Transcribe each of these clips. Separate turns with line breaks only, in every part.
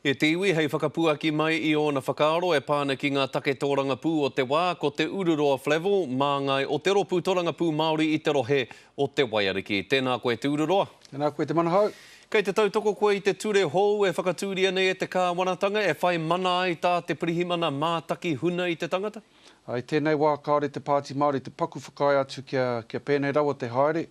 E te iwi hei whakapuaki mai i ōna whakaaro e pā ana ki ngā take tōrangapū o te wā, ko Te Ururoa Flavell, māngai o te Rōpū Torangapū Māori i te rohe o Te Waiariki. Tēnā koe Te Ururoa.
Tēnā koe Te Manahau.
Kei te tautoko koe i te ture hou e whakatūria nei e te kāwanatanga e whai mana ai tā te pirihimana mātaki huna i te tangata?
I tēnei wā kāore te Pāti Māori te paku whakaae atu kia kia pēnei rawa te haere.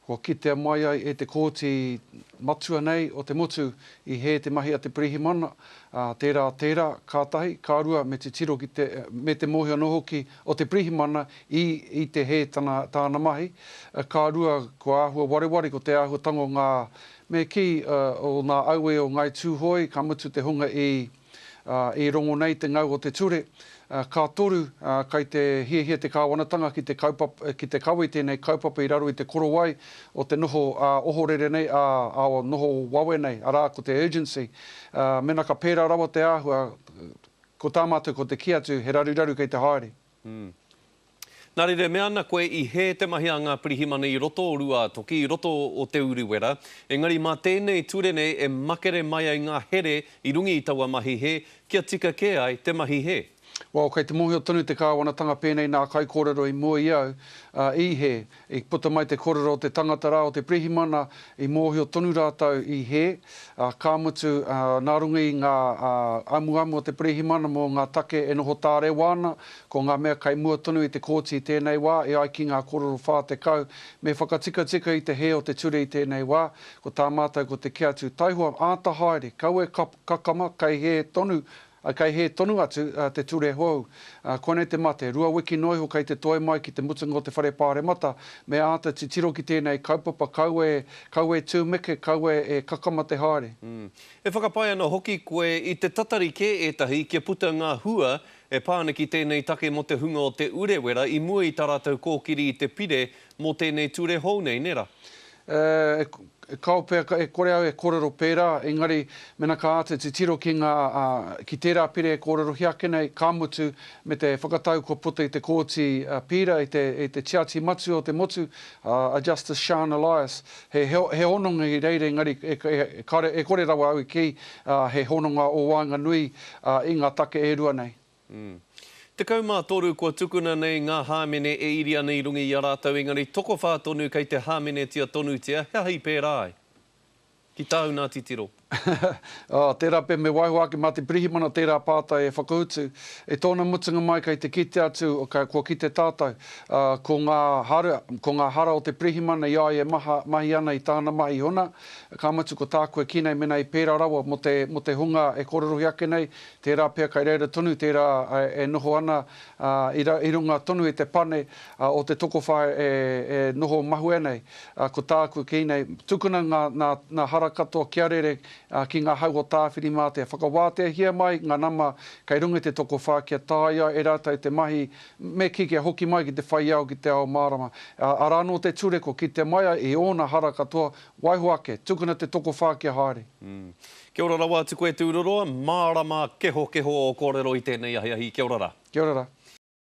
Kua kitea mai ai e te kōti matua nei o te motu i hē te mahi a te pirihimana, ā, tērā, tērā, ka tahi, ka rua me titiro ki te, me te mōhio anō hoki o te pirihimana i i te hē tana, tāna mahi. Ka rua, kua āhua wareware ko te āhuatanga o ngā, me kī, o ngā aue o Ngāi Tūhoe, ka mutu te hunga i, I rongo nei te ngau o te ture. Ka toru, kai te hiahia te kāwanatanga ki te kaupapa, ki te kawe i tēnei kaupapa i raro i te korowai o te noho ā-ohorere nei, ā, noho wawe nei, arā, ko te urgency. Mēnā ka pērā rawa te āhua, ko tā mātou ko te kī atu, he raruraru kei te haere.
Nā reira, e mea ana koe i hē te mahi a ngā pirihimana i roto o Ruātoki, i roto o Te Urewera, engari mā tēnei ture nei e makere mai ai ngā here i runga i taua mahi hē, kia tika kē ai te mahi hē.
Well, kei te mōhio tonu te kāwanatanga pēnei nā kaikōrero i mua i au, i hē. I puta mai te korero o te tangata rā o te pirihimana, i mōhio tonu rātou i hē, ā, ka mutu, nā runga i ngā amuamu o te pirihimana mō ngā take e noho tārewa ana, ko ngā mea kei mua tonu i te kōti i tēnei wā, e ai ki ngā korero 40, me whakatikatika i te hē o te ture i tēnei wā, ko tā mātou ko te kī atu, taihoa, āta haere, kaua e kakama, kei hē tonu Ā, kei hē tonu atu te ture hou. Ā, koinei te mate, rua wiki noa iho kei te toe mai ki te mutunga o te Whare Pāremata, me āta titiro ki tēnei kaupapa, kaua e, kaua e tūmeke, kaua e kakama te haere.
E whakapae ana hoki koe i te tatari kē ētahi kia puta ngā hua e pā ana ki tēnei take mō te hunga o Te Urewera i mua i tā rātou kōkiri i te pire mō tēnei ture hou nei, nē rā?
E, kao pea, e kore au e kōrero pērā, engari mena ka āta titiro ki ngā, ki tērā pire e kōrerohia ake nei, ka mutu, me te whakatau kua puta i te Kōti Pīra, i te, i te Tiati Matua o te motu, a Justice Sian Elias. He, he hononga i reira, engari e, e, kare, e kore rawa au e kī, he hononga o waenganui i ngā take e rua nei.
13 kua tukuna nei ngā hāmene e iri ana i runga i a rātou, engari tokowhā tonu kei te hāmenetia tonutia, he aha i pērā ai? Ki tāu nā titiro.
Oh, tērā pea me waiho ake mā te pirihimana tērā pātai e whakautu. I tōna mutunga mai kei te kite atu, kua kite tātou, ko ngā hara, ko ngā hara o te pirihimana i a ia e maha, mahi ana i tāna mahi huna, ka mutu ko tāku e kī nei mēnā i pērā rawa mō te, mō te hunga e kōrerohia ake nei, Tērā pea kai reira tonu tērā e noho ana i runga tonu i te pane o te tokowhā e noho mahue nei. Ko tāku kī nei, tukuna ngā hara katoa kia rere ki ngā hau o Tāwhirimātea. Whakawāteahia mai ngā nama kei runga i te tokowhā kia taea e rātou te mahi, me kī kia hoki mai ki te whai ao, ki te ao mārama. Arā anō te ture kua kitea mai ai i ōna hara katoa, waiho ake, tukuna te tokowhā kia haere.
Kia ora rawa atu koe Tūroroa, mārama kehokeho ō kōrero i tēnei ahiahi, kia ora rā.
Kia ora rā.